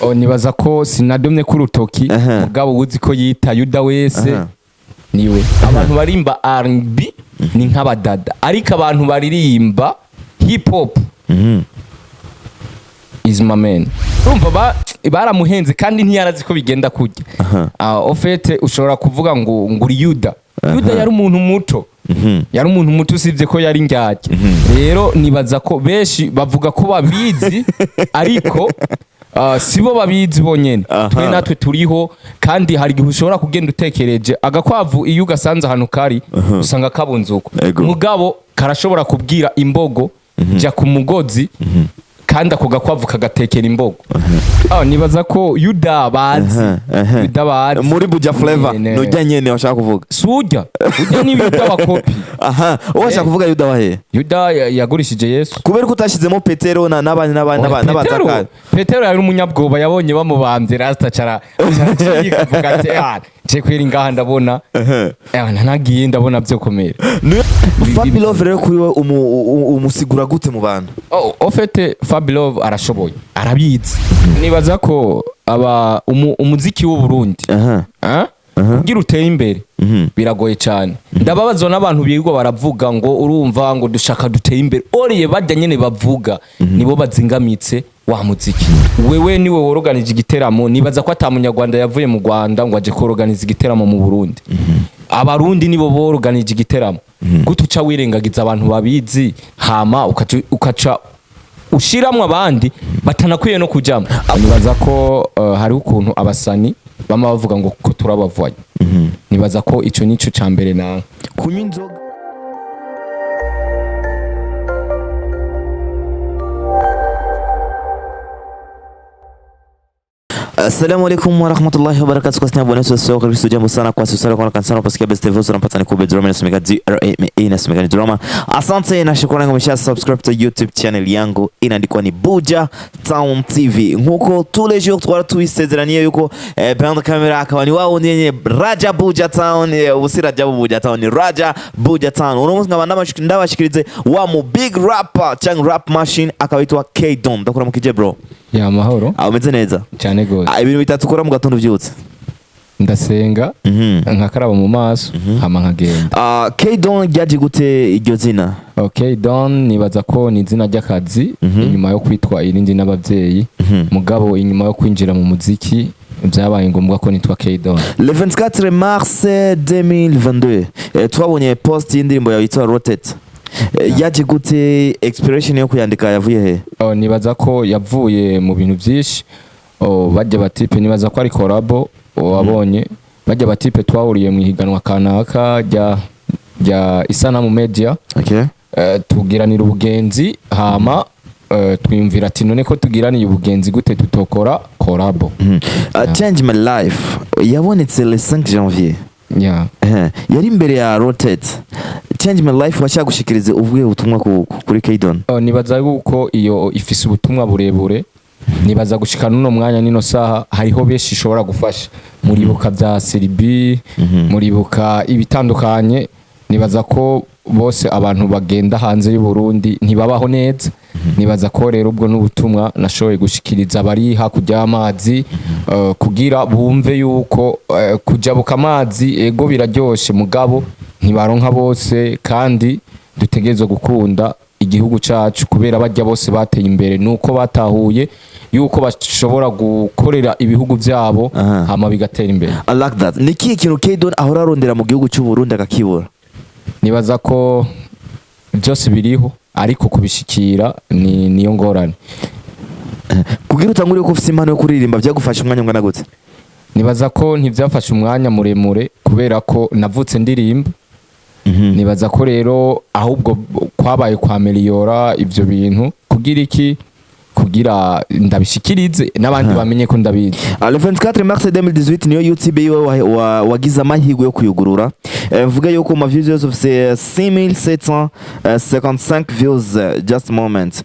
Oh, nibaza ko sinadomye ku rutoki, mugabo uzi ko yita Yuda wese niwe. Abantu barimba R&B ni nk'abadada, ariko abantu baririmba hip hop is my man. Urumva baramuhenze kandi ntiyarazi ko bigenda kurya. Ah, au fait ushobora kuvuga ngo uri Yuda. Yuda yari umuntu muto, yari umuntu muto, usibye ko yari indyarya. Rero nibaza ko benshi bavuga ko babizi, ariko sibo babizi bonyene. Twe natwe turiho, kandi hari igihe ushobora kugenda utekereje agakwavu, iyo ugasanze ahantu kari usanga kabunze uko, mugabo karashobora kubwira imbogo jya ku mugozi, kandi ako gakwavu kagatekera imbogo. Nibaza ko Yuda bazi. Aha. Yuda bazi muri Buja Flavor. Nujya nyene washaka kuvuga? Sujya ujya ni Yuda wa kopi. Aha, wowe washaka kuvuga Yuda wahe? Yuda yagurishije Yesu. Kubera ko utashizemo Petero na n'abandi n'abandi Petero, n'abazakayo? Petero yari umunyabwoba, yabonye bamubambye rasta cara avuga ati: "Ah, je kweri ngaha ndabona nanagiye ndabona byo komera." Fabilove rero kuri we umusigura gute mu bantu? Oh, au fait Fabilove arashoboye, arabizi. Nibaza ko aba umuziki w'u Burundi, ah? Kugira utere imbere biragoye cyane. Ndababazwa n'abantu birirwa baravuga ngo urumva ngo dushaka dutere imbere, oriye bajya nyene bavuga nibo bazingamitse wa muziki. Wewe niwe woroganije igiteramo. Nibaza ko ata munyarwanda yavuye mu Rwanda ngo aje koroganiza igiteramo mu Burundi. Abarundi nibo boroganije igiteramo. Gute uca wirengagiza abantu babizi, hama ukaca ushiramwo abandi batanakwiye no kujamo? Nibaza ko hariho ukuntu abasani bama bavuga ngo ko turabavanye. Nibaza ko ico nico ca mbere nawe. Kunywa inzoga. Assalamu alaikum warahmatullahi wabarakatuh. Kwa sababu Yesu Yesu Kristo, jambo sana kwa sisi kwa kansana kusikia Best TV unapata ni kube drama inasomeka D R A M A, inasomeka ni drama. Asante na shukrani kwa msha subscribe to YouTube channel yangu inaandikwa ni Buja Town TV. Nkuko tous les jours twara tuisezeraniye yuko behind the camera akaba ni wao nyenye Raja Buja Town, ubu si Raja Buja Town, ni Raja Buja Town. Uno munsi nkaba ndabashikirize wa mu big rapper cyangwa rap machine akaba yitwa K Don. Ndakuramukije, bro. Ya, mahoro. Ah, umeze neza? Cyane gose. Ah, ibintu bitatu ukora mu gatondo ubyutse? Ndasenga, nkakaraba mu maso, hama nkagenda. Ah, K-Don ryaje gute iryo zina? Okay, Don nibaza ko ni izina ry'akazi inyuma yo kwitwa irindi n'ababyeyi, mugabo inyuma yo kwinjira mu muziki byabaye ngombwa ko nitwa K Don. Le 24 mars 2022 twabonye post y'indirimbo yawe yitwa Rotate. Yaje gute? Inspiration yo kuyandika yavuye he? Oh, nibaza ko yavuye mu bintu byinshi. Oh, bajya batipe nibaza ko ari collabo wabonye bajya batipe twahuriye mu ihiganwa kanaka rya Isanamu Media. Tugiranira ubugenzi, hama twiyumvira ati none ko tugiraniye ubugenzi, gute tutokora collabo? Change My Life yabonetse le 5 janvier. Yari imbere ya Rotate. Change My Life washaka gushikiriza uvuye ubutumwa kuri K-Don? Oh, nibaza yuko iyo ifise ubutumwa burebure. Nibaza gushika n'uno mwanya, nino saha, hariho benshi ishobora gufasha. Muribuka bya Seribi, muribuka ibitandukanye. Nibaza ko bose abantu bagenda hanze y'u Burundi ntibabaho neza. Nibaza ko rero ubwo n'ubutumwa nashoboye gushikiriza abari hakurya y'amazi, kugira bumve yuko kujabuka amazi ego biraryoshe, mugabo ntibaronka bose, kandi dutegerezwa gukunda igihugu cacu, kubera bajya bose bateye imbere nuko batahuye yuko bashobora gukorera ibihugu byabo, hama bigatera imbere. I like that. Ni ikihe kintu K-Don ahora arondera mu gihugu cy'u Burundi akakibura? Nibaza ko byose biriho, ariko kubishikira ni niyo ngorane. Kugira utangure ko ufite impano yo kuririmba byagufasha umwanya ungana gute? Nibaza ko ntibyafashe umwanya muremure, kubera ko navutse ndirimba. Nibaza ko rero ahubwo kwabaye kwa meliyora ivyo bintu kugira iki, kugira ndabishikirize n'abandi bamenye ko ndabizi. Ah, le 24 mars 2018 niyo YouTube yiwe wagize amahirwe yo kuyugurura. Mvuge yuko mu views yose ufise 6755 views, just moment.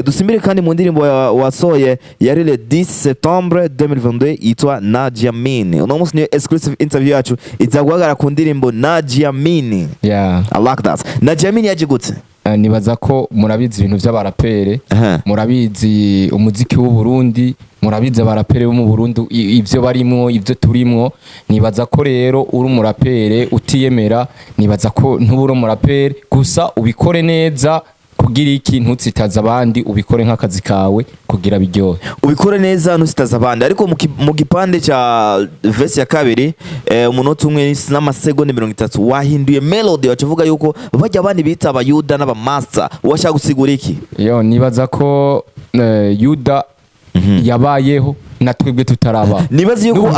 Dusimbire kandi mu ndirimbo wasohoye yari le 10 septembre 2022 yitwa Najiamini. Uno munsi niyo exclusive interview yacu iza guhagarara ku ndirimbo Najiamini. I like that. Najiamini yaje gute? Nibaza ko murabizi ibintu vy'abarapere, murabizi umuziki w'u Burundi, murabizi abarapere bo mu Burundi, ivyo barimwo, ivyo turimwo. Nibaza ko rero uri umurapere utiyemera, nibaza ko ntuburi umurapere. Gusa ubikore neza kugira iki, ntutsitaze abandi, ubikore nk'akazi kawe kugira biryohe. Ubikore neza, ntusitaze abandi. Ariko mu gipande ca verse ya kabiri, umunota umwe n'amasegonda 30, wahinduye melody, waca uvuga yuko bajya abandi bita abayuda n'abamaster. Washaka gusigura iki? Yo, nibaza ko Yuda yabayeho na twebwe tutarabaho. Nibaze yuko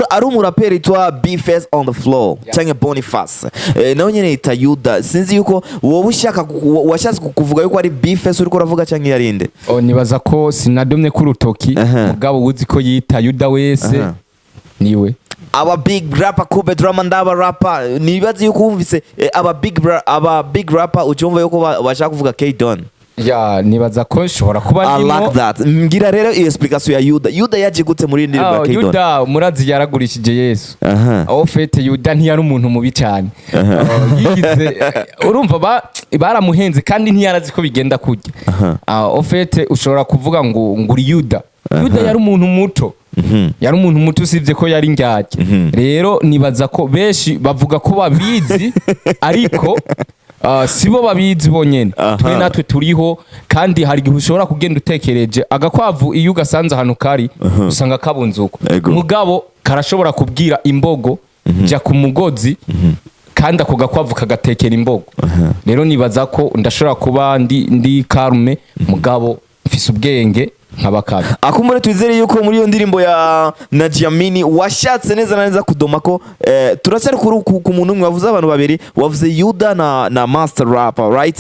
ari umuraperi yitwa Bface on the floor canke Boniface, nawe nyene yita Yuda. Sinzi yuko wowe ushaka washatse kuvuga yuko ari Bface uriko uravuga canke yarinde. Oh, nibaza ko sinadomye ku rutoki, mugabo uzi ko yita Yuda wese niwe. Aba big rapper Kube Drama ndaba rapper, nibaze yuko wumvise aba big rapper, ucumva yuko bashaka kuvuga K Don. Ya, nibaza ko nshobora kuba I ndimo. like that. Mbwira rero iyo explication ya Yuda. Yuda yaje gute muri iyi ndirimbo ya Ah, K Don? Yuda murazi yaragurishije Yesu. Au fait, Yuda ntiyari umuntu mubi cyane. Oh, yigize urumva baramuhenze kandi ntiyarazi ko bigenda kurya. Ah, au fait, ushobora kuvuga ngo uri Yuda. Yuda yari umuntu muto, yari umuntu muto, usibye ko yari indyarya. Rero nibaza ko benshi bavuga ko babizi, ariko sibo babizi bonyene. Twe natwe turiho, kandi hari igihe ushobora kugenda utekereje agakwavu, iyo ugasanze ahantu kari usanga kabunze uko. Mugabo karashobora kubwira imbogo jya ku mugozi, kandi ako gakwavu kagatekera imbogo. Rero nibaza ko ndashobora kuba ndi karume, mugabo mfise ubwenge nk'abakabi. Akumbure twizere yuko muri iyo ndirimbo ya Najiamini washatse neza na neza kudoma ko turacyari ku muntu umwe. Wavuze abantu babiri, wavuze Yuda na Master Rapper, right?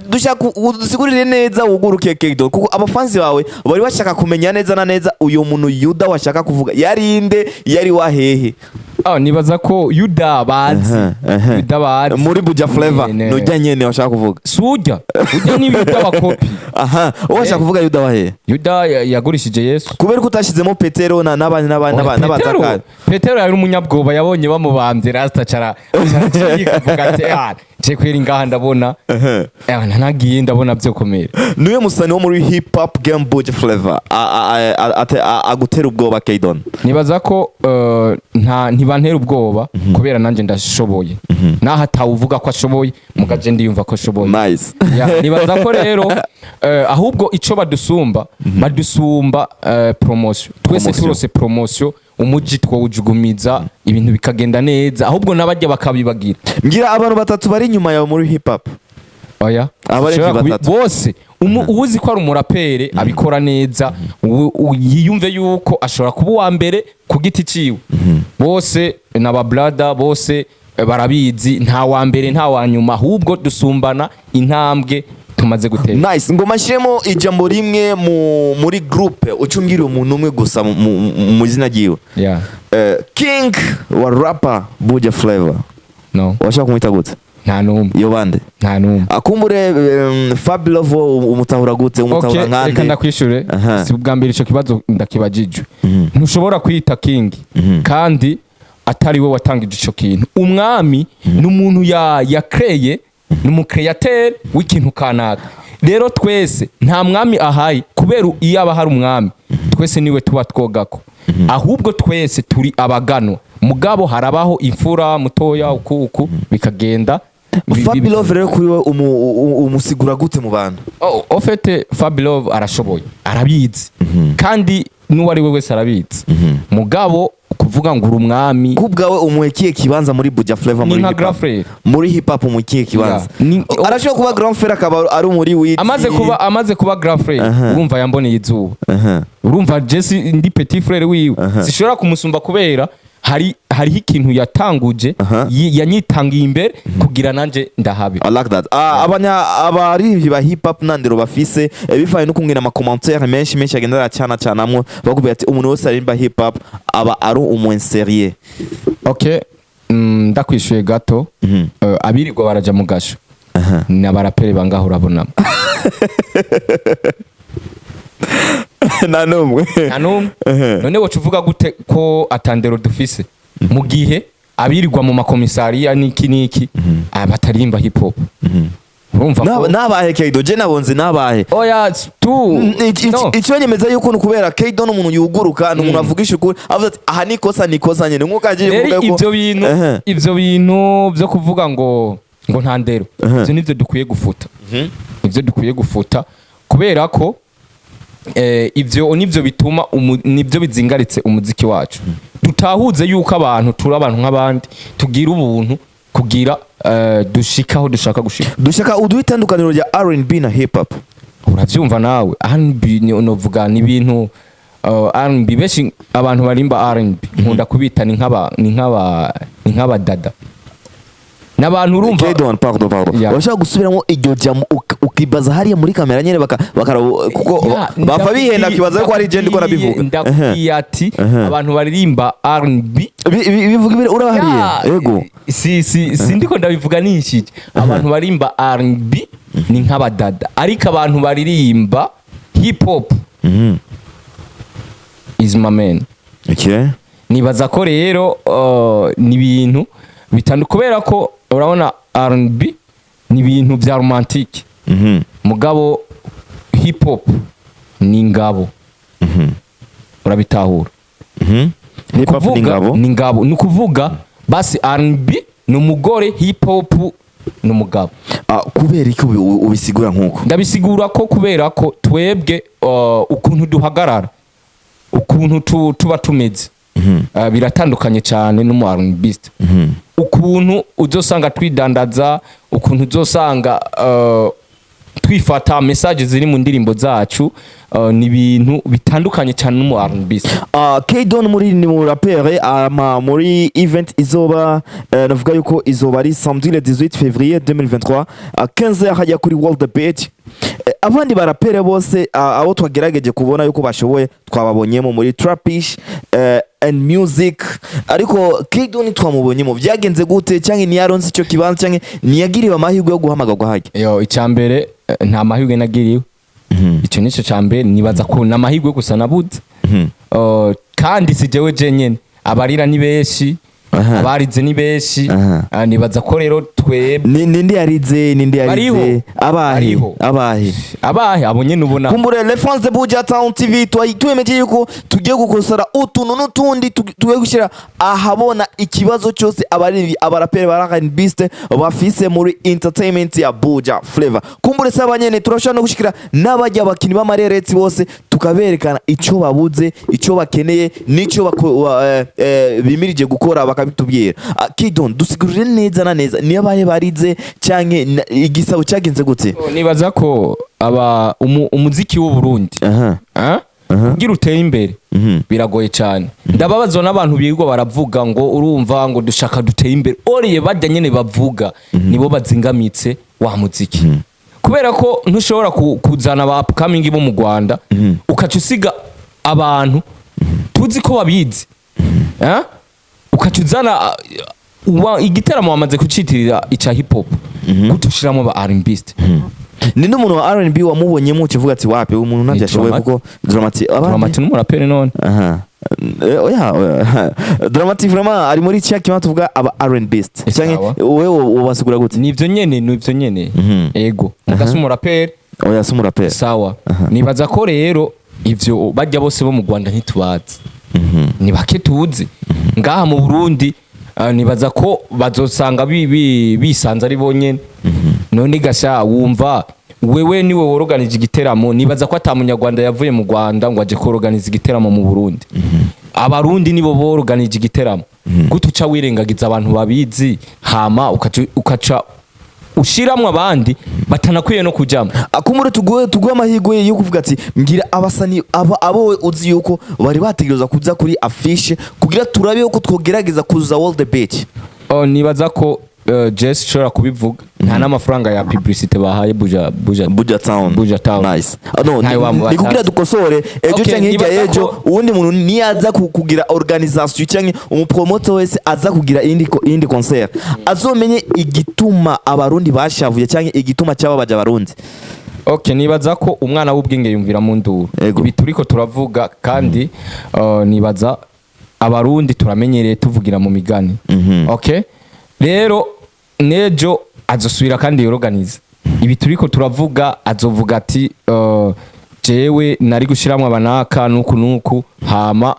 Dushaka udusigurire neza, wuguruke Kdo, kuko abafanzi bawe bari bashaka kumenya neza na neza uyo muntu Yuda washaka kuvuga yari inde, yari wahehe. Ah, nibaza ko Yuda bazi. Aha. Yuda bazi muri Buja Flavor. Nujya nyene washaka kuvuga. Sujya ujya ni Yuda wa kopi. Aha, washaka kuvuga Yuda wahehe? Yuda yagurishije Yesu. Kubera ko utashizemo Petero na n'abandi n'abandi Oya, n'abatakaye. Petero yari umunyabwoba, yabonye bamubambye rasta cara avuga ati: "Ah, je kweri ngaha ndabona nanagiye ndabona byo komera." Niwe musani wo muri hip hop game Buja Flavor agutera ubwoba, Kdon? Nibaza ko nta ntibantera ubwoba kubera nanjye ndashoboye, naho atawuvuga ko ashoboye, mugaje ndiyumva ko ashoboye. Nice. Ya, nibaza ko rero ahubwo ico badusumba promotion twese. Promotion. Turose promotion, umuji twawujugumiza, ibintu bikagenda neza, ahubwo n'abajya bakabibagira. Mbwira abantu batatu bari inyuma yawe muri hip hop. Oya. Abarenze Ushobora batatu. Bose uwuzi ko ari umurapere abikora neza, yiyumve yuko ashobora kuba uwa mbere ku giti ciwe. Bose n'aba brother bose, barabizi, nta wa mbere nta wa nyuma, ahubwo dusumbana intambwe tumaze gutera. Nice. Ngoma nshiremo ijambo rimwe muri groupe, ucumbwira umuntu umwe gusa mu izina ryiwe. Yeah. King wa rapper Buja Flavor. No. Washaka kumwita gute? Nta n'umwe. Iyo bande? Nta n'umwe. Akumbure Fabulov umutahura gute, umutahura Okay, reka nkande? ndakwishure. Si ubwa mbere ico kibazo ndakibajijwe. Ntushobora kwita king kandi atari we watangije ico kintu. Umwami ni umuntu ya créé, ni umu créateur w'ikintu kanaka. Rero twese nta mwami ahaye, kubera iyo aba hari umwami twese niwe tuba twogako. Ahubwo twese turi abaganwa, mugabo harabaho imfura mutoya, uku uku bikagenda Fabulov rero kuri we umusigura gute mu bantu? Oh, au fait, Fabulov arashoboye, arabizi, kandi n'uwo ari we wese arabizi. Mugabo kuvuga ngo uri umwami. Ku bwawe umuhekiye kibanza muri Buja Flavor? Ni Muri nka hip hop. grand frère. Muri hip hop umukiye kibanza? Yeah. Arashobora kuba grand frère akaba ari muri wit. Amaze kuba grand frère, urumva yamboneye izuba. Urumva Jesse ndi petit frère wiwe, sishobora kumusumba kubera hariho ikintu yatanguje, yanyitangiye imbere kugira nanje ndahabe. I like that. Ah, abanya abaririmbyi ba hip hop nandero bafise bivanye no kungena ama commentaire menshi menshi agenda aracana canamwo, bakubwira ati umuntu wese aririmba hip hop aba ari umu sérieux. Okay, ndakwishuye gato. Abirirwa baraja mu gasho ni abaraperi bangaho urabonamo? Nta numwe. Nta n'umwe. None woca uvuga gute ko atandero dufise mu gihe abirirwa mu makomisariya n'iki n'iki bataririmba hip hop? Urumva ko Nabahe Keido? Je nabonze nabahe? Oya, tu no. Icyo nyemeza yuko ni ukubera Keido ni umuntu yuguruka, ni umuntu avugisha ukuri, avuze ati aha ni kosa, ni kosa nyene, nkuko agiye Rero kuvuga yuko ibyo bintu, ibyo bintu byo kuvuga ngo nta ndero, ibyo nibyo dukwiye gufuta, nibyo dukwiye gufuta, kubera ko ibyo nibyo bituma nibyo bizingaritse umuziki wacu. Dutahuze yuko abantu turi abantu nk'abandi, tugira ubuntu kugira dushika aho dushaka gushika. Dushaka uduhe itandukaniro rya R&B na hip hop. Uravyumva nawe, R&B novuga ni ibintu R&B, benshi abantu barimba R&B nkunda kubita ni nk'aba dada n'abantu, urumva. Keydon, pardon, pardon. Yeah. Urashobora gusubiramo iryo jambo ukibaza hariya muri kamera nyene baka kuko Ya, bapfa bihenda kibaza ko ari je ndiko nabivuga. Ndakubwiye ati abantu baririmba R&B Bivuga ibiri urahariye. Ya, Yego. Si ndiko ndabivuga nishije. Abantu barimba R&B ni nk'abadada, ariko abantu baririmba hip hop is my man. Nibaza ko rero ni ibintu bitandukanye, kubera ko urabona R&B ni ibintu bya romantique, mugabo hip hop ni ingabo, urabitahura? Hip hop ni Kuvuga- ingabo. Ni ingabo, ni ukuvuga basi R&B ni umugore, hip hop ni umugabo. Ah, kubera iki ubisigura nkuko? Ndabisigura ko kubera ko twebwe ukuntu duhagarara, ukuntu tuba tumeze, biratandukanye cyane n'umu R&Bist. Ukuntu uzosanga twidandaza, ukuntu uzosanga twifata, message ziri mu ndirimbo zacu, ni ibintu bitandukanye cyane n'umu R&Bist. K-Don muri ni mu rapere ama muri event izoba, navuga yuko izoba ari samedi le 18 février 2023 à 15h hajya kuri World Beach. Abandi barapere bose, abo twagerageje kubona yuko bashoboye, twababonyemo muri Trapish and Music, ariko K-Don twamubonyemo. Byagenze gute? Cyangwa ntiyaronse icyo kibanza, cyangwa ntiyagiriwe amahirwe yo guhamagarwa hajya? Yo, icyambere, nta mahirwe nagiriwe, icyo nicyo cyambere. Nibaza ko n'amahirwe gusa nabuze. Kandi si jewe jenyene, abarira ni benshi, abarize ni benshi. Nibaza ko rero twebwe Ninde yarize? Ninde yarize? Bariho. Abahe? Bariho. Abahe? Abahe? Abo nyene ubona. Kumbure les fans de Buja Town TV, twemeje yuko tugiye gukosora utuntu n'utundi, tugiye gushyira ahabona ikibazo cyose abari abaraperi ba R&Biste bafise muri entertainment ya Buja Flavor. Kumbure se abanyene turashobora no gushikira n'abajya abakinyi b'amareretsi bose, tukaberekana icyo babuze, icyo bakeneye n'icyo bimirije gukora, bakabitubwira. Kidon, dusigurire neza na neza niyo abahe barize canke igisabo cyagenze gute? Nibaza ko aba umuziki w'u Burundi, ah? Kugira utere imbere biragoye cyane. Ndababazwa n'abantu birirwa baravuga ngo urumva ngo dushaka dutere imbere, oriye bajya nyene bavuga nibo bazingamitse wa muziki, kubera ko ntushobora kuzana aba upcoming bo mu Rwanda, ukaca usiga abantu tuzi ko babizi, eh? Ukaca uzana igiteramo wamaze kucitirira ica hip hop, gute ushiramo aba R&Bist? Ninde umuntu wa R&B wamubonyemo ukivuga ati wapi, uyu muntu ntabyo ashoboye? Dramati. Kuko Dramati, abandi Dramati n'umuraperi none? Aha. Oya, oya. Dramati vraiment ari muri cya kimwe tuvuga aba R&B. Sawa. Canke wewe ubasigura gute? Nivyo nyene, nivyo nyene. Ego, mugasi umuraperi. Oya, si umuraperi. Sawa, nibaza ko rero ivyo bajya bose bo mu Rwanda ntitubazi, ni bake tuzi ngaha mu Burundi. Nibaza ko bazosanga bisanze ari bonyene. None gasha wumva wewe niwe woroganije igiteramo, nibaza ko ata munyarwanda yavuye mu Rwanda ngo aje koroganiza igiteramo mu Burundi. Abarundi nibo boroganije igiteramo. Gute uca wirengagiza abantu babizi, hama ukaca ushiramwo abandi batanakwiye no kujamwo? Akumure tuguhe amahirwe yo kuvuga ati mbwira abasani aba abo we uzi yuko bari bategerezwa kuza kuri affiche kugira turabe yuko twogerageza kuza World Beach. Oh, nibaza ko Jess ishobora kubivuga, nta n'amafaranga ya publicité bahaye Buja Buja Town. Buja Town. Nice. Ah, no, Ntayo ni kugira dukosore ejo canke hirya nibaza y'ejo uwundi muntu niyaza kugira organisation canke umupromoter wese aza kugira iyindi concert, azomenye igituma abarundi bashavuye canke igituma cyababaje abarundi. Okay, nibaza ko umwana w'ubwenge yumvira mu nduru. Ego. Ibi turiko turavuga kandi nibaza abarundi turamenyereye tuvugira mu migani. Okay, rero nejo azosubira kandi yoroganize. Ibi turiko turavuga, azovuga ati jewe nari gushiramwo abanaka nuku nuku, hama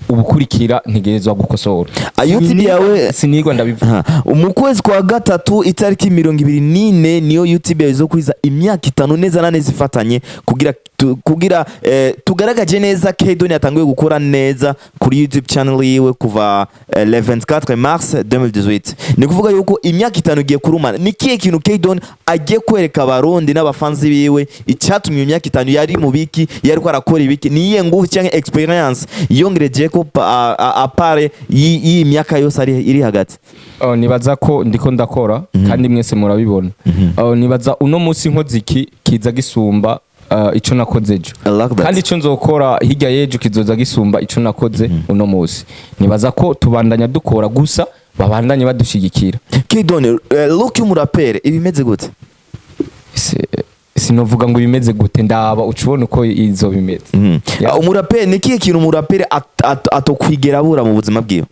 ubukurikira ntegerezwa gukosora. Ah, YouTube yawe Sinigwa ndabivuga. Aha. Mu kwezi kwa gatatu, itariki 24, niyo YouTube yawe izokwiza imyaka 5 neza na neza ifatanye, kugira tugaragaje neza K-Don yatanguye gukora neza kuri YouTube channel yiwe kuva le 24 mars 2018. Ni kuvuga yuko imyaka 5 igiye kurumana. Ni kihe kintu K-Don agiye kwereka abarundi n'abafanzi biwe icyatumye imyaka 5 yari mu biki, yari ko arakora ibiki? Ni iyihe nguvu cyangwa experience yongereje ko à part y'iyi myaka yose ari iri hagati? Oh, nibaza ko ndiko ndakora kandi mwese murabibona. Oh, nibaza uno munsi nkoze iki kiza gisumba ico nakoze ejo. I like that. Kandi ico nzokora hirya y'ejo kizoza gisumba ico nakoze uno munsi. Nibaza ko tubandanya dukora, gusa babandanye badushigikira. K-Don, look y'umuraperi ibimeze gute? Sinovuga ngo bimeze gute, ndaba uca ubona uko izo bimeze. Yeah. Ah, umuraperi, ni kihe kintu umuraperi atokwigera abura mu buzima bwiwe?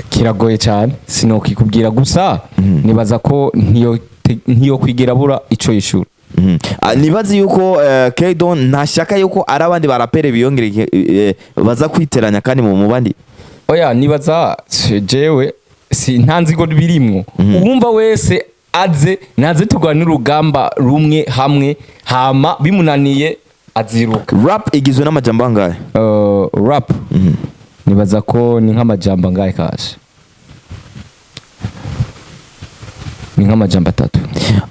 Kiragoye cyane, sinokikubwira, gusa nibaza ko ntiyo kwigera abura ico yishura. Ah, nibaze yuko K-Don ntashaka yuko ari abandi baraperi biyongere baza kwiteranya kandi mu bandi. Oya, nibaza jewe si nta nzigo birimwo. Uwumva wese aze, naze turwane urugamba rumwe hamwe, hama bimunaniye aziruka. Rap igizwe n'amajambo angahe? Rap nibaza ko ni nk'amajambo angahe kashe, ni nk'amajambo atatu.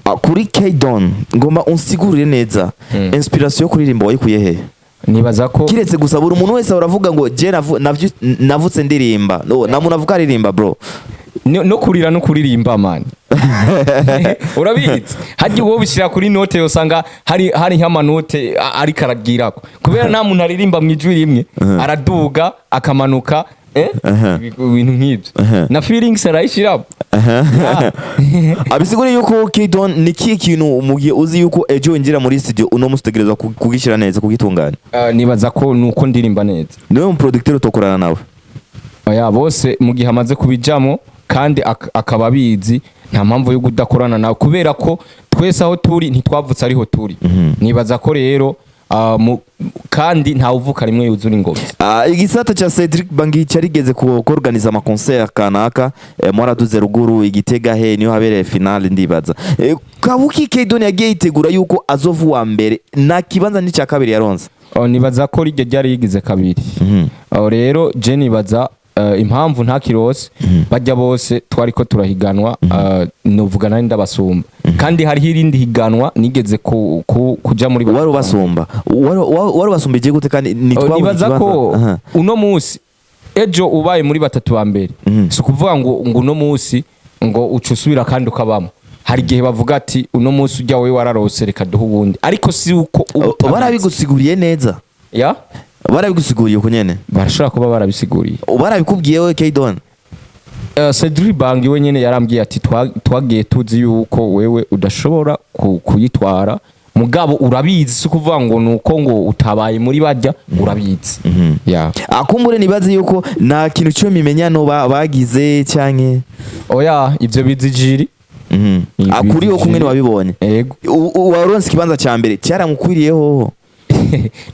Ah, kuri K-Don ngomba unsigurire neza, inspiration yo kuririmba wayikuye he? Nibaza ko Kiretse gusa buri muntu wese aravuga ngo je navutse ndirimba. No, nta muntu avuga aririmba, bro. No kurira no kuririmba, man, urabizi harya uwo bishyira kuri note usanga hari nk'amanote ariko aragirako, kubera nta muntu aririmba mu ijwi rimwe, araduga akamanuka, ibintu nk'ibyo na feelings arayishyiramo. Abisigure yuko K-Don, ni kihe kintu mu gihe uzi yuko ejo winjira muri studio, uno musi utegerezwa kugishyira neza, kugitunganya? Nibaza ko nuko ndirimba neza. Niwe mu producteur utokorana nawe? Oya, bose mu gihe amaze kubijamo kandi akaba abizi, nta mpamvu yo kudakorana nawe, kubera ko twese aho turi ntitwavutse ariho turi. Nibaza ko rero kandi ntawuvuka rimwe yuzura ingobyi. Ah, igisata cha Cedric Bangi cyarigeze ku organiza ama concert kanaka, mwaraduze ruguru igitega he niyo habereye finale ndibaza. Kabuki K-Don yagiye yitegura yuko azova uwa mbere, na kibanza n'icya kabiri yaronse. Oh, nibaza ko rijya ryari yigize kabiri. Aho rero je nibaza impamvu ntakirose, bajya bose twariko turahiganwa, novuga nari ndabasumba, kandi hariho irindi higanwa nigeze kuja muri. Wari ubasumba, wari ubasumbije gute kandi Oh, ntitwabonye nibaza ikibanza? ko uno munsi ejo ubaye muri batatu ba mbere, si ukuvuga ngo uno munsi ngo uca usubira kandi ukabamo. Hari igihe bavuga ati uno munsi ujya wowe wararose, reka duhe uwundi, ariko si uko uba Oh, utabizi. Barabigusiguriye neza? Ya. Barabigusiguriye uko nyene? Barashobora kuba barabisiguriye. Barabikubwiye we K-Don? Cedric Bangi we nyene yarambwiye ati twagiye tuzi yuko wewe udashobora kuyitwara, mugabo urabizi, si ukuvuga ngo nuko ngo utabaye muri bajya, urabizi ya. Akumbure nibaze yuko nta kintu cyo mimenyano bagize canke? Oya, ivyo bizi jiri. Akuriho kumwe wabibonye? Ego. Waronse ikibanza ca mbere, cyaramukwiriye hoho?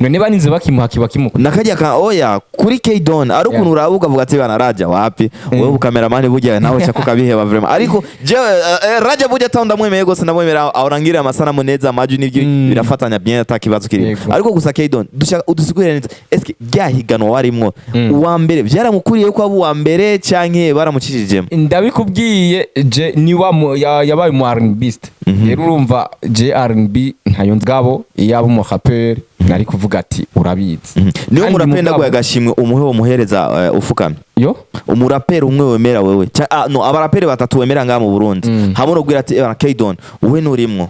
None baninze bakimuha kiba kimuka. Nakajya ka oya kuri K-Don ari ukuntu uraba ukavuga ati bana Raja wapi, wewe ukameramani burya nawe chako kabiheba vraiment, ariko je Raja burya taho ndamwemeye gose, ndamwemera, arangira amasanamu neza, amajwi n'ibyo birafatanya bien, ata kibazo kirimo. Ariko gusa K-Don dushaka udusigurire neza, eske ryahiganwa warimwo uwa mbere byaramukwiriye ko aba uwa mbere canke baramucishijemo? Ndabikubwiye, je niwa yabaye umu R&Bist rero, urumva je R&B ntayo nzgabo, iyaba umu rapper nari kuvuga ati urabizi. Niwe Kandi muraperi mugabo- ndaguye agashimwe umuhe umuhereza ufukamye. Yo. Umuraperi umwe wemera wewe, no, abaraperi batatu wemera ngaha mu Burundi, hamwe no kubwira ati ebana K-Don wowe nurimwo,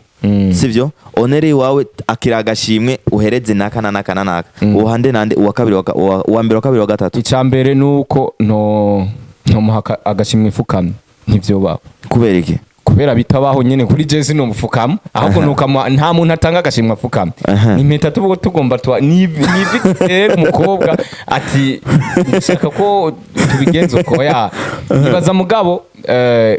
sivyo, onere iwawe akira agashimwe uhereze naka na naka na naka, uhande nande uwa kabiri, uwa mbere, uwa kabiri, uwa gatatu. Icya mbere ni uko no ntomuha agashimwe ifukamye, ntivyobaho. Kubera iki? Kubera bitabaho nyene, kuri je sinumufukama, ahubwo nukamuha. Nta muntu atanga agashimwe afukamye. Impeta tuba tugomba tuba ni ni umukobwa ati ndashaka ko tubigenza uko ya nibaza, mugabo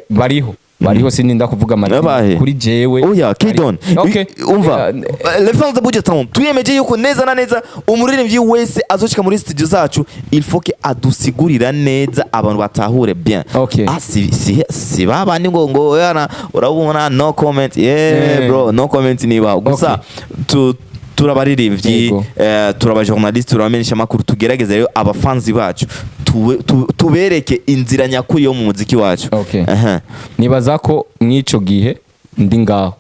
bariho. Bariho, sininda kuvuga amazina. Abahe? Kuri jewe Oya, K-Don. Okay. Umva, les fans de Buja Town, twiyemeje yuko neza na neza umuririmbyi wese azoshika muri studio zacu, il faut que adusigurira neza, abantu batahure bien. Okay. Ah, si babandi ngo yana urabona, no comment, yeah. Bro, no comment niba gusa turabaririmbyi, turaba journaliste, turabamenyesha amakuru. Tugerageze rero abafanzi bacu tubereke inzira nyakuri yo mu muziki wacu. Okay. Aha. Nibaza ko mw'ico gihe ndi ngaho,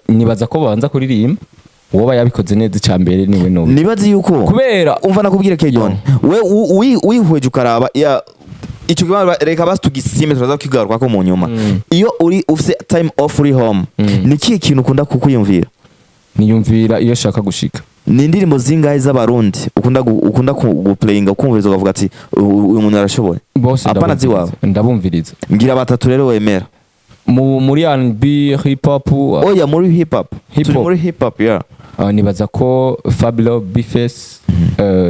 nibaza ko babanza kuririmba, uwoba yabikoze neza icya mbere niwe no Nibaze yuko kubera umva, nakubwira, K-Don, we wihweje ukaraba ya icyo kibanza, reka basi tugisime, turaza kukigaruka ko mu nyuma. Iyo uri ufise time off, uri home, ni kihe kintu ukunda kukwiyumvira? Niyumvira iyo shaka gushika. Ni indirimbo zingahe z'Abarundi ukunda guplayinga, ukumviriza ukavuga ati: "Uyu muntu arashoboye"? Bose. Apana. Ndabumviriza. Ziwawe. Ndabumviriza. Mbwira batatu rero wemera. Muri R&B, hip hop? Oya, muri hip hop. Hip Turi hop. muri hip hop, yeah. Nibaza ko Fabio Bface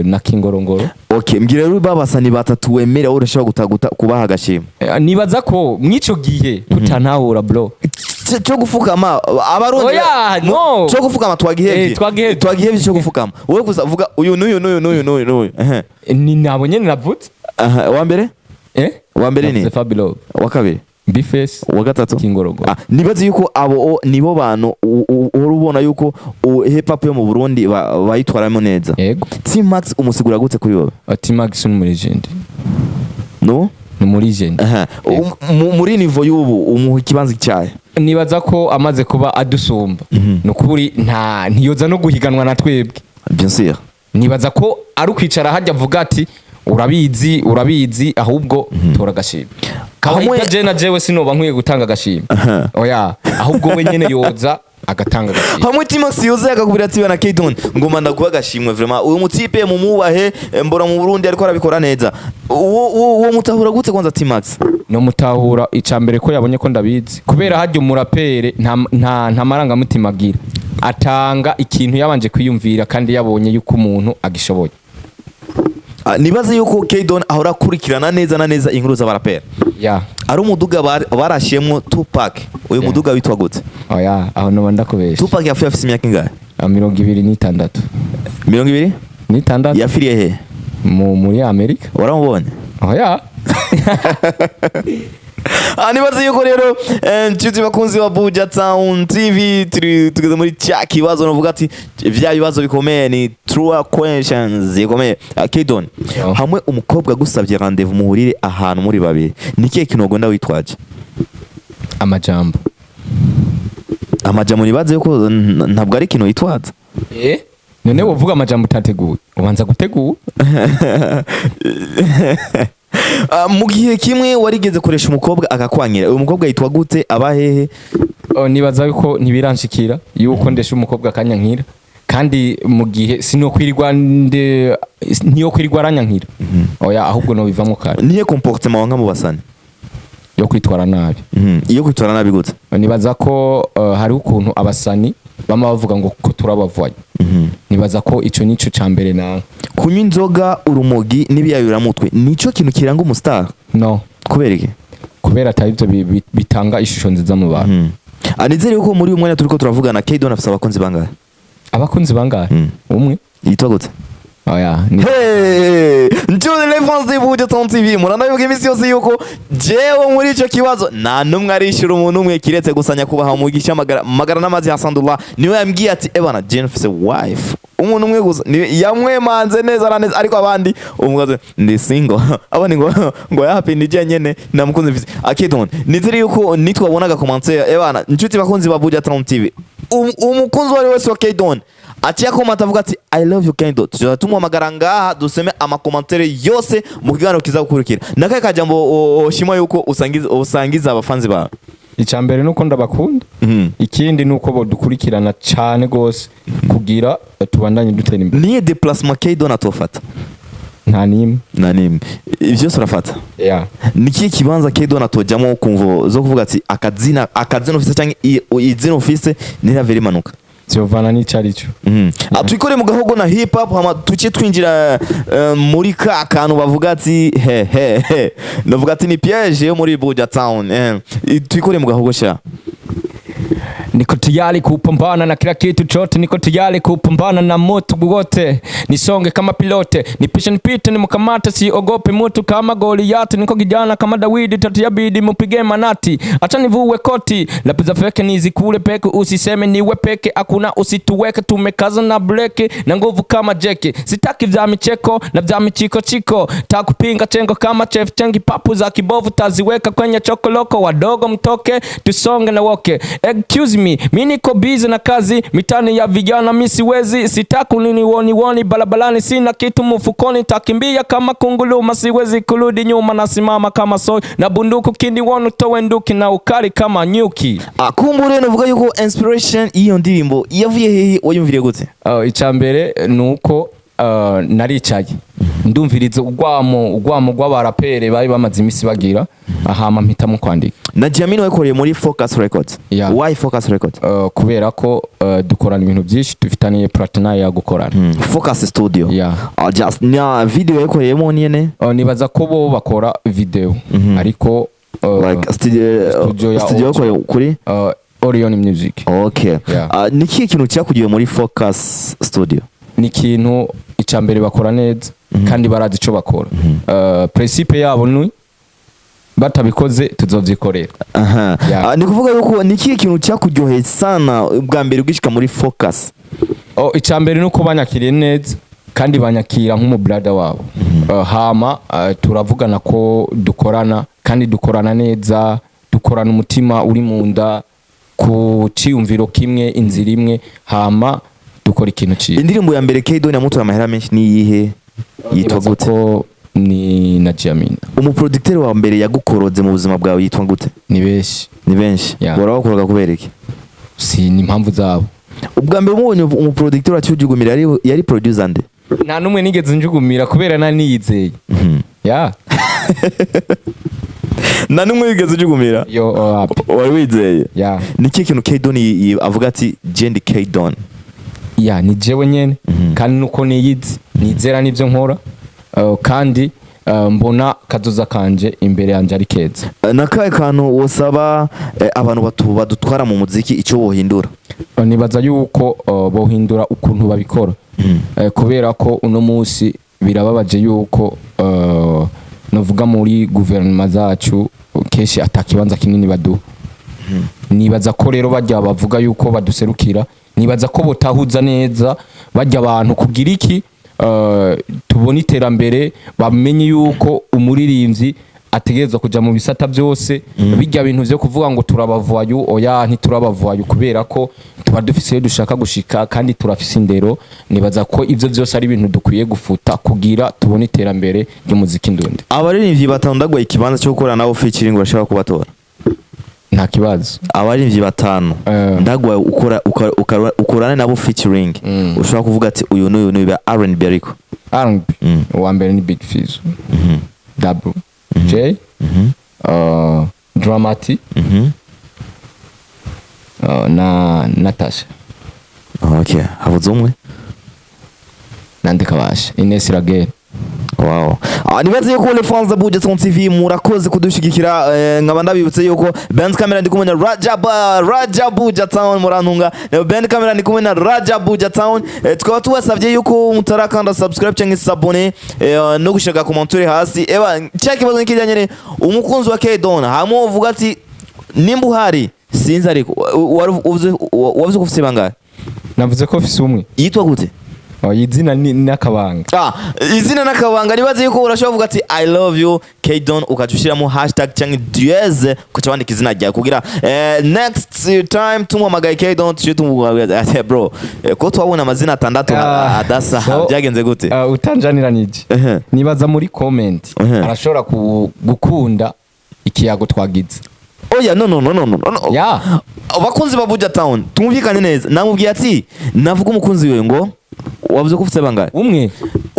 na Kingorongoro. Okay, mbwira rero babasani batatu wemera, wowe urashobora gutaguta kubaha agashimwe. Nibaza ko mw'ico gihe kutantahura, bro. Cyo gufukama Abarundi. Oya, no. Cyo gufukama twagihevye. Twagihevye. Twagihevye cyo gufukama. Wowe gusa vuga uyu n'uyu n'uyu n'uyu n'uyu n'uyu. Ehe. Ni nabo nyene navutse. Aha, wa mbere? Eh. Wa mbere ni? Navuze Fabio. Wa kabiri? Bface. Wa gatatu? Kingorongoro. Ah, nibaze yuko abo nibo bantu uhora ubona yuko hip hop yo mu Burundi bayitwaramo neza. Yego. T-Max umusigura gute kuri wowe? T-Max ni umulegend. No. Ni umulegend. Aha. Muri niveau y'ubu umuha ikibanza cyahe? Nibaza ko amaze kuba adusumba, ni ukuri nta ntiyoza no guhiganwa na twebwe. Bien sûr. Nibaza ko ari ukwicara hajya avuga ati: "Urabizi, urabizi, ahubwo tora agashimwe." Kawaida je na jewe sinoba nkwiye gutanga agashimwe, oya, ahubwo we nyene yoza agatanga agashimwe. Hamwe T-Max yuzuye akakubwira ati: "Bana K-Don, ngoma ndaguha agashimwe, vraiment uyu mutipe mumubahe, mbora mu Burundi ariko arabikora neza." Uwo mutahura gute kwanza T-Max? No mutahura icya mbere ko yabonye ko ndabizi, kubera hajya umurapere nta marangamutima agira, atanga ikintu yabanje kwiyumvira kandi yabonye yuko umuntu agishoboye. Ah, nibaze yuko K-Don ahora akurikirana neza na neza inkuru z'abaraperi. Ya. Ari umuduga barashiyemwo Tupac, uyu muduga witwa gute? Oya, aho noba ndakubesha. Tupac yapfuye afise imyaka ingahe? Ah, 26. 26? 6. Yapfiriye he? Muri Amerika. Waramubonye? Oya. Ah, nibaze yuko rero nshuti bakunzi wa Buja Town TV, turi tugeze muri cya kibazo novuga ati vya bibazo bikomeye, ni true questions zikomeye. Ah, K-Don, Yo. hamwe umukobwa agusabye rendez-vous muhurire ahantu muri babiri, ni kihe kintu ugomba witwaje? Amajambo. Amajambo nibaze yuko ntabwo ari ikintu witwaza. Eh, none wovuga amajambo utateguye? Ubanza gutegura. Ah, mu gihe kimwe warigeze koresha umukobwa akakwangira, uyu mukobwa yitwa gute, aba hehe? Oh, nibaza yuko ntibiranshikira yuko ndesha umukobwa akanyankira, kandi mu gihe sinokwirirwa nde ntiyo kwirirwa aranyankira, oya, ahubwo nobivamo kare. Niye comportement wanga mu basani? Yo kwitwara nabi. Iyo kwitwara nabi gute? Nibaza ko hariho ukuntu abasani bama bavuga ngo ko turabavanye. Nibaza ko ico nico ca mbere nawe. Kunywa inzoga, urumogi n'ibiyayuramutwe nico kintu kiranga umustar? No. Kubera iki? Kubera atari ibyo bitanga ishusho nziza mu bantu. Anizere yuko muri uyu mwanya turiko turavugana, K-Don afise abakunzi bangahe? Abakunzi bangahe? Umwe. Yitwa gute? Oya, ni Hey! Njye les fans de Buja Town TV, muranabivuga iminsi yose yuko jewe muri ico kibazo nta numwe arishura umuntu umwe, kiretse gusa nyakubahwa Mugisha magara magara n'amazi Hasandullah, niwe yambwiye ati: "Ebana, je mfise wife umuntu umwe gusa." Yamwemanze neza na neza, ariko abandi umugaze ndi single, abandi ngo yapi, ni je nyene nta mukunzi mfise. K-Don, nizere yuko nitwabonaga commentaire, ebana inshuti bakunzi ba Buja Town TV, umukunzi wari wese wa K-Don aciye akomata avuga ati: "I love you, K-Don," tuzoza tumuhamagara ngaha dusome amakomantere yose mu kiganiro kiza gukurikira. Nakahe kajambo ushima yuko usangiza abafanzi bawe? Icya mbere nuko ndabakunda. Ikindi nuko bodukurikirana cane gose kugira tubandanye dutera imbere. Niye déplacement K-Don atofata? Nta nimwe. Na nimwe? Ibyo byose urafata? Yeah. Ni kihe kibanza K-Don atojamo kumvo zo kuvuga ati akazina ufise cyangwa izina ufise ntiravera imanuka? Vyovana n'ico arico. Ah, twikore mu gahogo na hip hop, hama tuce twinjira muri ka kantu bavuga ati he he he, ndavuga ati ni piège yo muri Buja Town. Twikore mu gahogo sha. Niko tayari kupambana na kila kitu chote, niko tayari kupambana na moto wote, nisonge kama pilote, nipishe nipite, nimkamate, siogope mtu kama Goliati, niko kijana kama Dawidi, tatu yabidi mupige manati, acha nivue koti, lapi za feke nizikule peke, usiseme niwe peke, hakuna usituweke, tumekaza na breki na nguvu kama jeki, sitaki vya micheko na vya michiko chiko, takupinga chengo kama chef chengi, papu za kibovu taziweka kwenye chokoloko, wadogo mtoke, tusonge na woke. Excuse me, mi niko busy na kazi mitani ya vijana, mi siwezi, sitaku nini woni woni barabarani, sina kitu mfukoni, takimbia kama kunguluma, siwezi kurudi nyuma, nasimama kama soy na bunduku, kindi wonu towe nduki na ukali kama nyuki. Ah, kumbure novuga yuko inspiration y'iyo ndirimbo yavuye hehe? Wayumviriye gute? Icya mbere ni uko naricaye ndumviriza urwamo rw'abarapere bari bamaze imisi bagira, ahama mpitamo kwandika. Na Jamini wakoreye muri Focus Records? Yeah. Why Focus Records? Kubera ko dukorana ibintu byinshi, dufitaniye partenariat ya gukorana. Focus Studio. Yeah. Ah, just na video yakoreyemo nyene? Nibaza ko bo bakora video, ariko like studio, studio ya studio yakoreye kuri Orion Music. Okay. Yeah. Ah, ni kihe kintu cyakugiye muri Focus Studio? Ni ikintu icya mbere bakora neza kandi barazi ico bakora. Principe yabo ni batabikoze tuzovyikorera. Aha. Yeah. Ah, ni kuvuga yuko ni kihe kintu cyakuryoheye sana bwa mbere ugishika muri Focus? Oh, icya mbere ni uko banyakiriye neza kandi banyakira nk'umubrada wabo. Hama turavugana ko dukorana kandi dukorana neza, dukorana umutima uri mu nda, ku ciyumviro kimwe, inzira imwe, hama dukora ikintu cyiza. Indirimbo ya mbere K-Don yamutoye amahera menshi ni iyihe? Yitwa Nibaza gute? ko ni na Jamina. Umuproducteur wa mbere yagukoroze mu buzima bwawe yitwa gute? Ni benshi. Ni benshi? Yeah. Warabakoroga kubera iki? Si ni impamvu zabo. Ubwa mbere umubonye umuproducteur wacyujugumira yari producer nde? Nta n'umwe nigeze njugumira kubera nari niyizeye ya. Nta n'umwe wigeze ujugumira? Yo, Wari wizeye? Ya. Ni ikihe kintu K-Don avuga ati je ndi K-Don? Ya, ni jewe nyene, kandi nuko niyizi, nizera n'ibyo nkora, kandi mbona kazoza kanje imbere yanje ari keza. Nakahe kantu wosaba abantu badutwara mu muziki icyo wohindura? Nibaza yuko bohindura ukuntu babikora, kubera ko uno munsi birababaje yuko novuga muri guverinoma zacu kenshi ata kibanza kinini baduha. Nibaza ko rero bajya bavuga yuko baduserukira, nibaza ko botahuza neza bajya abantu kugira iki tubone iterambere, bamenye yuko umuririmbyi ategerezwa kuja mu bisata byose. Bijya bintu vyo kuvuga ngo turabavayu, oya, ntiturabavayu, kubera ko tuba dufise iyo dushaka gushika kandi turafise indero. Nibaza ko ivyo vyose ari ibintu dukwiye gufuta kugira tubone iterambere ry'umuziki ndundi. Abaririmbyi batanu ndaguhaye ikibanza cyo gukora nabo featuring, urashobora kubatora? Nta kibazo. Abaririmbyi batanu ndaguhaye ukorane nabo featuring, ushobora kuvuga ati uyu n'uyu n'uyu ba R&B ariko. R&B. Uwa mbere ni Big Fizzo, Double J, Dramati, na Natasha. Okay, habuze umwe. Nande kabasha Ines Raguel. Wow. Ah, nibaze yuko les fans de Buja Town TV murakoze kudushigikira, nkaba ndabibutse yuko Benz Camera ndi kumwe na Rajab, Rajab Buja Town, murantunga. Na Ben Camera ndi kumwe na Rajab Buja Town. Tukaba tubasabye yuko mutarakanda subscribe cyangwa s'abonner, no gushaka commentaire hasi. Eba cya kibazo nikijyanye ne umukunzi wa K-Don hamwe uvuga ati nimba uhari, sinzi, ariko wavuze ko ufise bangahe? Navuze ko mfise umwe. Yitwa gute? Oh, izina ni n'akabanga. Ah, izina n'akabanga. Nibaze yuko urashobora kuvuga ati "I love you K-Don", ukaca ushyiramo hashtag cyangwa dièse, ukaca wandika izina ryawe kugira next time tumuhamagaye K-Don tujye tumuhamagaye ati "Bro, ko twabona amazina atandatu adasa, byagenze gute?" Utanjaniranije, nibaza muri comment arashobora gukunda ikiyago twagize. Oya, no, no, no, no, no, no. Ya. Abakunzi ba Buja Town, tumvikane neza, namubwiye ati navuga umukunzi wiwe ngo wavuze ko ufite bangahe? Umwe.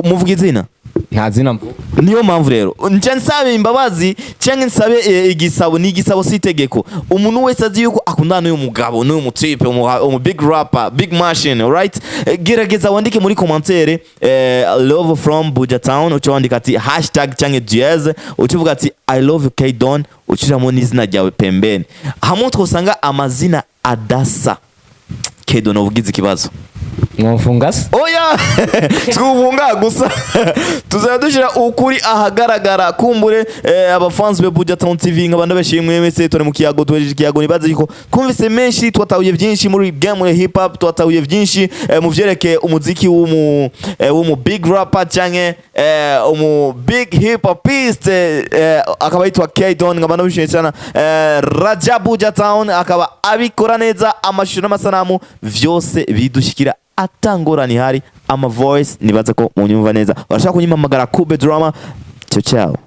Umuvuga izina. Nta zina mvuga. Niyo mpamvu rero nca nsaba imbabazi cyangwa nsabe igisabo. Ni igisabo, si itegeko. Umuntu wese azi yuko akundana n'uyu mugabo, n'uyu mutipe, umu big rapper, big machine, alright? Gerageza wandike muri commentaire "Love from Buja Town", uca wandika ati hashtag cyangwa dièse, uca uvuga ati "I love you K-Don", uciramo n'izina ryawe pembeni. Hamwe twosanga amazina adasa, K-Don ubugize ikibazo. Mwomfunga se? Oya, twuvunga gusa tuzajya dushyira ukuri ahagaragara. Kumbure abafans be Buja Town TV, nkaba ndabashimwe mwese. Turi mu kiyago, tuhejeje ikiyago. Nibaze yuko twumvise menshi, twatahuye byinshi muri game ya hip hop, twatahuye byinshi mu vyerekeye umuziki w'umu big rapper canke umu big hip hopist, akaba yitwa K-Don. Nkaba ndabishimiye cyane. Raja Buja Town akaba abikora neza, amashusho n'amasanamu vyose bidushikira atangorane ihari, ama voice nibaze ko munyumva neza. Urashaka kunyimamagara Kube Drama. Ciao ciao.